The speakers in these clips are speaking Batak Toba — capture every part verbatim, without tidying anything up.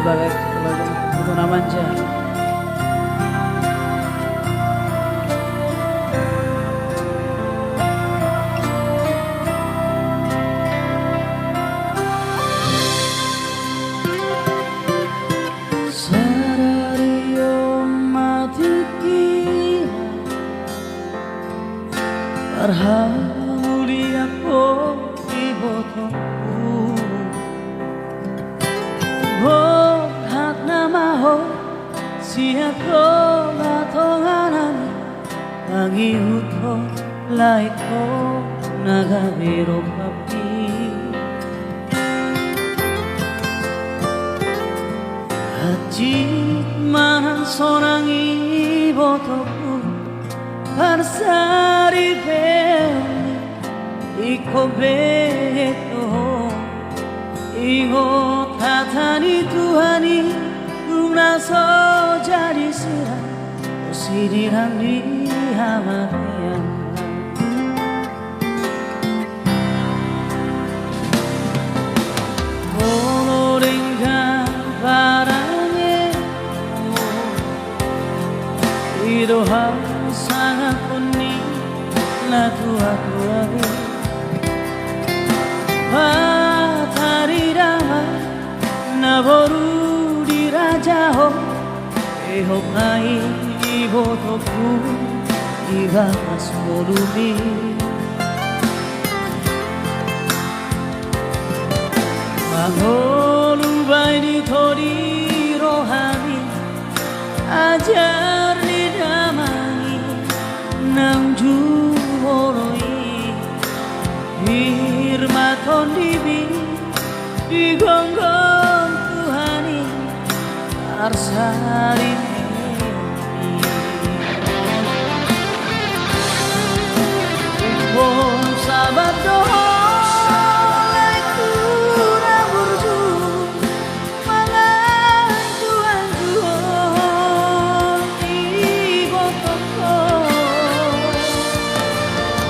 Balai Kepala Gubernur Namanja. Sadari on ma tingki parhamulianku ibotongku. Borhat nama ho sian tongatonga nami, mangihuthon laengku na gabe rohangki. Hansit manang sonang ibotongku, parsaripeon ni ingkon beget do ho. Ingot hata ni Tuhan i, dung na so jadi sirang, sinirang ni hamatean. Molo denggan parange i do hasangapon ni natuatua be. Patar ni damang naboru di raja ho, ehop ma i ibotongku di bagas ngolumi. Mangolu bahen ito di rohami ajar ni damang i naung jumolo i. Pir ma tondimi di gomgom Tuhan i, arsari ni. Umpung sabar do ho laengku na burju, manganju-anjuhon ibotongku.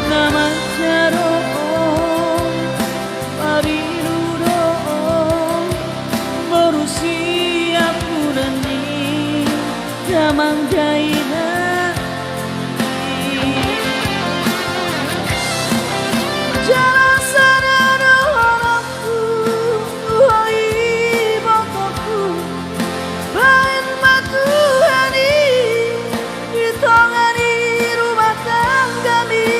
Namanja do ho, parilu do ho, boru siampudan ni damang dainang i. Jala sada do holongku, o ibotongku, bahen ma Tuhan i di tonga ni rumah tanggami.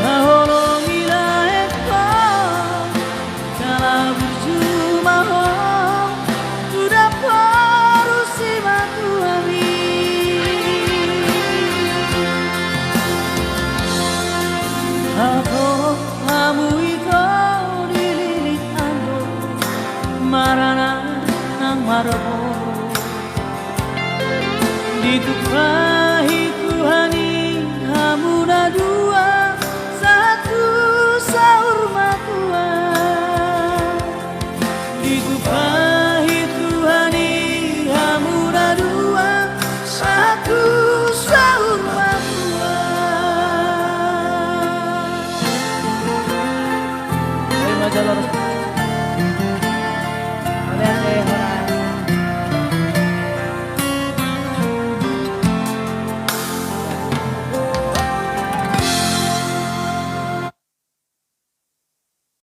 Maholong i laengku, jala burju ma ho tu daporu simatuami. Hatop hamu ito di lilik ando, maranak nang marboru. Ditumpahi Tuhan i hamu na dua sahat tu saur matua. Ditumpahi Tuhan i hamu na dua sahat tu saur matua. Terima kasih.